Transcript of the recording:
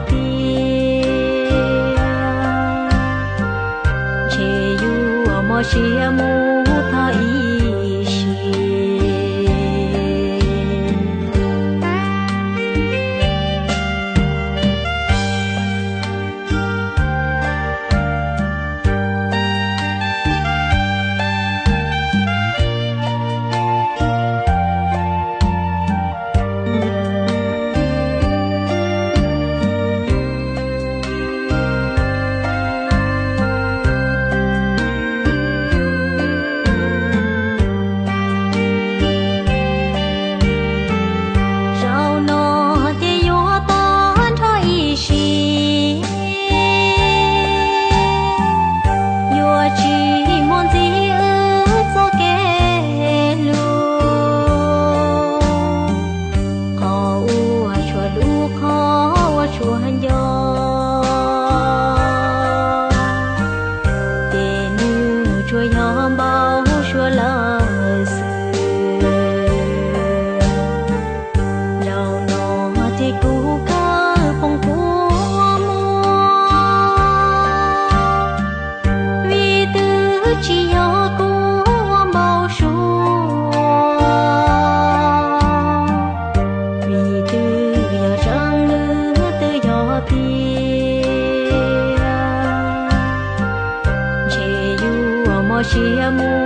tiag, ntshe yuav mob siab mus tag ib sim. Zaum no ces yuav tag nrho ib sim, yuav tsis muaj ntxiv wb txoj kev hlub. Qhov uas tshuav hlub, qhov uas tshuav nco, ces nws tsuas yog npau suav lawm xwb. Zaum no ces kuv kawg poob kua muag, vim twb tsis yog kuv ua npau suav, vim twb yog tseeb lwm twb yog tiag, ntshe yuav mob siab mus